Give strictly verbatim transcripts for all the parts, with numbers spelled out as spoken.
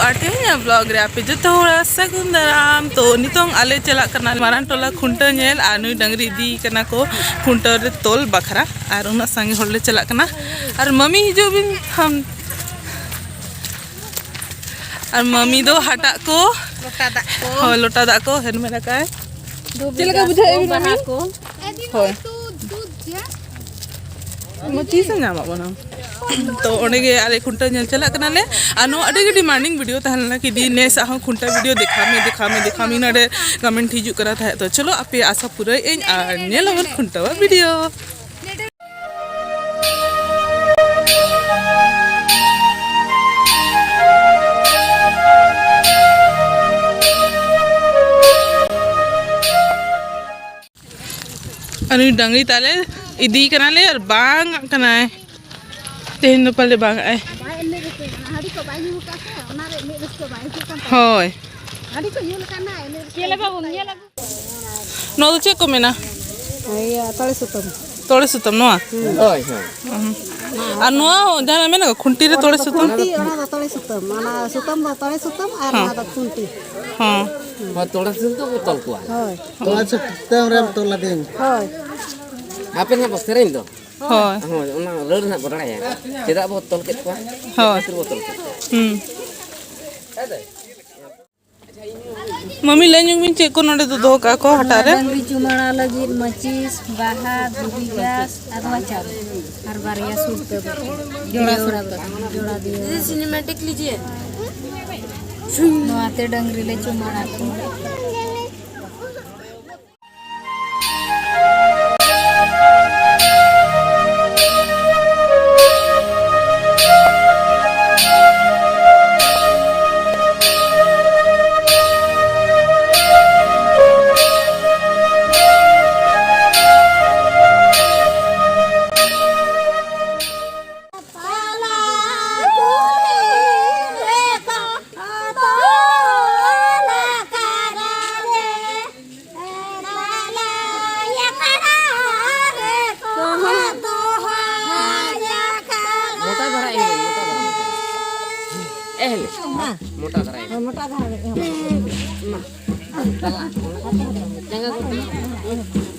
ᱟᱨ ᱛᱮᱦᱮᱧᱟᱜ ᱵᱞᱚᱜ ᱨᱮ ᱟᱯᱮ ᱡᱚᱛᱚ ᱦᱚᱲ ᱥᱟᱹᱜᱩᱱ ᱫᱟᱨᱟᱢ᱾ ᱛᱚ ᱱᱤᱛᱚᱝ ᱟᱞᱮ ᱪᱟᱞᱟᱜ ᱠᱟᱱᱟ ᱢᱟᱨᱟᱝ ᱴᱚᱞᱟ ᱠᱷᱩᱱᱴᱟᱹᱣ ᱧᱮᱞ, ᱟᱨ ᱱᱩᱭ ᱰᱟᱹᱝᱨᱤ ᱤᱫᱤ ᱠᱟᱱᱟ ᱠᱚ ᱠᱷᱩᱱᱴᱟᱹᱣ ᱨᱮ ᱛᱚᱞ ᱵᱟᱠᱷᱨᱟ, ᱟᱨ ᱩᱱᱟᱹᱜ ᱥᱟᱸᱜᱮ ᱦᱚᱲ ᱞᱮ ᱪᱟᱞᱟᱜ ᱠᱟᱱᱟ᱾ ᱟᱨ ᱢᱟᱢᱤ ᱦᱤᱡᱩᱜ ᱵᱤᱱ ᱦᱟᱢ᱾ ᱟᱨ ᱢᱟᱢᱤ ᱫᱚ ᱦᱟᱴᱟᱜ ᱠᱚ, ᱞᱚᱴᱟ ᱫᱟᱜ ᱠᱚ᱾ ᱦᱳᱭ, ᱞᱚᱴᱟ ᱫᱟᱜ ᱠᱚ ᱦᱮᱞᱢᱮᱴ ᱟᱠᱟᱫ᱾ ᱪᱮᱫ ᱞᱮᱠᱟ ᱵᱩᱡᱷᱟᱹᱣ ᱮᱫ ᱵᱤᱱ ᱢᱟᱢᱤ? ᱦᱳᱭ᱾ ᱢᱚᱡᱽ ᱛᱤᱥ ᱮ ᱧᱟᱢᱚᱜ ᱠᱟᱱᱟ? ᱛᱚ ᱚᱸᱰᱮ ᱜᱮ ᱟᱞᱮ ᱠᱷᱩᱱᱴᱟᱹᱣ ᱧᱮᱞ ᱪᱟᱞᱟᱜ ᱠᱟᱱᱟᱞᱮ᱾ ᱟᱨ ᱱᱚᱣᱟ ᱟᱹᱰᱤ ᱜᱮ demanding video ᱛᱟᱦᱮᱸ ᱞᱮᱱᱟ ᱠᱤ ᱫᱤ ᱱᱮᱥᱟᱜ ᱦᱚᱸ ᱠᱷᱩᱱᱴᱟᱹᱣ video ᱫᱮᱠᱷᱟᱣ ᱢᱮ, ᱫᱮᱠᱷᱟᱣ ᱢᱮ, ᱫᱮᱠᱷᱟᱣ ᱢᱮ, ᱱᱚᱰᱮ comment ᱦᱤᱡᱩᱜ ᱠᱟᱱᱟ ᱛᱟᱦᱮᱸᱫ᱾ ᱛᱚ ᱪᱚᱞᱚ ᱟᱯᱮ ᱟᱥᱟ ᱯᱩᱨᱟᱹᱭ ᱟᱹᱧ ᱟᱨ ᱧᱮᱞ ᱟᱵᱚᱱ ᱠᱷᱩᱱᱴᱟᱹᱣ video᱾ ᱟᱨ ᱱᱩᱭ ᱰᱟᱝᱨᱤ ᱛᱟᱞᱮ ᱤᱫᱤ ᱠᱟᱱᱟᱞᱮ ᱟᱨ ᱵᱟᱝ ᱟᱜ ᱠᱟᱱᱟᱭ᱾ ᱛᱮᱦᱮᱧ ᱫᱚ ᱯᱟᱞᱮ ᱵᱟᱝ ᱟᱜ ᱟᱭ᱾ ᱵᱟᱭ ᱮᱱᱮᱡ ᱨᱮᱥᱮ ᱦᱟᱺᱰᱤ ᱠᱚ ᱵᱟᱭ ᱧᱩ ᱟᱠᱟᱫ ᱥᱮ, ᱚᱱᱟᱨᱮ ᱮᱱᱮᱡ ᱨᱟᱹᱥᱠᱟᱹ ᱵᱟᱭ ᱦᱤᱡᱩᱜ ᱠᱟᱱ ᱛᱟᱭᱟ᱾ ᱦᱳᱭ᱾ ᱦᱟᱺᱰᱤ ᱠᱚ ᱧᱩ ᱞᱮᱠᱷᱟᱱ ᱱᱟ ᱮᱱᱮᱡ ᱨᱟᱹᱥᱠᱟᱹ ᱧᱮᱞ ᱟᱵᱚᱱ, ᱧᱮᱞ ᱟᱵᱚᱱ᱾ ᱱᱚᱣᱟ ᱫᱚ ᱪᱮᱫ ᱠᱚ ᱢᱮᱱᱟ? ᱤᱭᱟᱹ, ᱛᱚᱲᱮ ᱥᱩᱛᱟᱹᱢ᱾ ᱛᱚᱲᱮ ᱥᱩᱛᱟᱹᱢ ᱱᱚᱣᱟ? ᱦᱳᱭ, ᱦᱳᱭ᱾ ᱦᱩᱸ᱾ ᱟᱨ ᱱᱚᱣᱟ ᱦᱚᱸ ᱡᱟᱦᱟᱸ ᱢᱮᱱᱟᱜ ᱠᱚ ᱠᱷᱩᱱᱴᱤ ᱨᱮ ᱛᱚᱲᱮ ᱥᱩᱛᱟᱹᱢ? ᱠᱷᱩᱱᱴᱤ, ᱚᱱᱟ ᱫᱚ ᱛᱚᱲᱮ ᱥᱩᱛᱟᱹᱢ᱾ ᱚᱱᱟ ᱥᱩᱛᱟᱹᱢ ᱫᱚ ᱛᱚᱲᱮ ᱥᱩᱛᱟᱹᱢ ᱟᱨ ᱦᱚᱸ᱾ ᱚᱱᱟ ᱫᱚ ᱠᱷᱩᱱᱴᱤ᱾ ᱦᱚᱸ᱾ ᱦᱳᱭ, ᱛᱚᱲᱮ ᱥᱩᱛᱟᱹᱢ ᱛᱮᱠᱚ ᱛᱚᱞ ᱠᱚᱣᱟ᱾ ᱦᱳᱭ᱾ ᱛᱚᱲᱮ ᱥᱩᱛᱟᱹᱢ ᱨᱮᱢ ᱛᱚᱞ ᱟᱹᱫᱤᱧ᱾ ᱦᱳᱭ᱾ ᱟᱯᱮ ᱱᱟᱦᱟᱜ ᱵᱚ ᱥᱮᱨᱮᱧ ᱫᱚ᱾ ᱦᱳᱭ᱾ ᱦᱳᱭ, ᱚᱱᱟ ᱨᱟᱹᱲ ᱱᱟᱦᱟᱜ ᱵᱚ ᱵᱟᱲᱟᱭᱟ᱾ ᱪᱮᱫᱟᱜ ᱵᱚ ᱛᱚᱞ ᱠᱮᱫ ᱠᱚᱣᱟ? ᱦᱳᱭ᱾ ᱪᱮᱫ ᱠᱷᱟᱹᱛᱤᱨ ᱵᱚ ᱛᱚᱞ ᱠᱮᱫ ᱠᱚᱣᱟ? ᱦᱩᱸ᱾ ᱢᱟᱢᱤ, ᱞᱟᱹᱭ ᱧᱚᱜ ᱵᱤᱱ, ᱪᱮᱫ ᱠᱚ ᱱᱚᱰᱮ ᱫᱚ ᱫᱚᱦᱚ ᱠᱟᱜᱼᱟ ᱠᱚ ᱦᱟᱴᱟᱜ ᱨᱮ? ᱰᱟᱹᱝᱨᱤ ᱪᱩᱢᱟᱹᱲᱟ ᱞᱟᱹᱜᱤᱫ ᱢᱟᱹᱪᱤᱥ, ᱵᱟᱦᱟ, ᱫᱷᱩᱵᱤ ᱜᱷᱟᱥ, ᱟᱫᱽᱣᱟ ᱪᱟᱣᱞᱮ ᱟᱨ ᱵᱟᱨᱭᱟ ᱥᱩᱨᱛᱟᱹ ᱵᱟᱹᱴᱤ᱾ ᱡᱚᱲᱟ ᱥᱩᱨᱛᱟᱹ, ᱡᱚᱲᱟ ᱫᱤᱭᱮ᱾ ᱱᱚᱣᱟᱛᱮ ᱰᱟᱹᱝᱨᱤ ᱞᱮ ᱪᱩᱢᱟᱹᱲᱟ ᱠᱚᱣᱟ᱾ ᱢᱟ᱾ ᱢᱚᱴᱟ ᱫᱷᱟᱨᱟ ᱜᱮ᱾ ᱦᱮᱸ, ᱢᱚᱴᱟ ᱫᱷᱟᱨᱟ ᱜᱮ᱾ ᱢᱟ᱾ ᱪᱟᱞᱟᱜ᱾ ᱡᱟᱸᱜᱟ ᱠᱚ ᱛᱤ᱾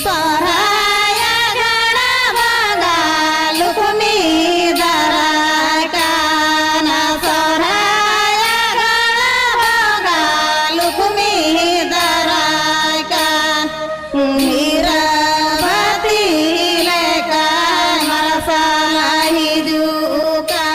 ᱥᱚᱨᱦᱟᱭ ᱟᱜᱟᱲ ᱵᱚᱸᱜᱟ ᱞᱩᱠᱷᱢᱤ ᱫᱟᱨᱟᱭ ᱠᱟᱱᱟ, ᱥᱚᱨᱦᱟᱭ ᱟᱜᱟᱲ ᱵᱚᱸᱜᱟ ᱞᱩᱠᱷᱢᱤ ᱫᱟᱨᱟᱭ ᱠᱟᱱ, ᱦᱤᱨᱟᱹ ᱵᱟᱹᱛᱤ ᱞᱮᱠᱟᱭ ᱢᱟᱨᱥᱟᱞ ᱦᱤᱡᱩᱜ ᱠᱟᱱ᱾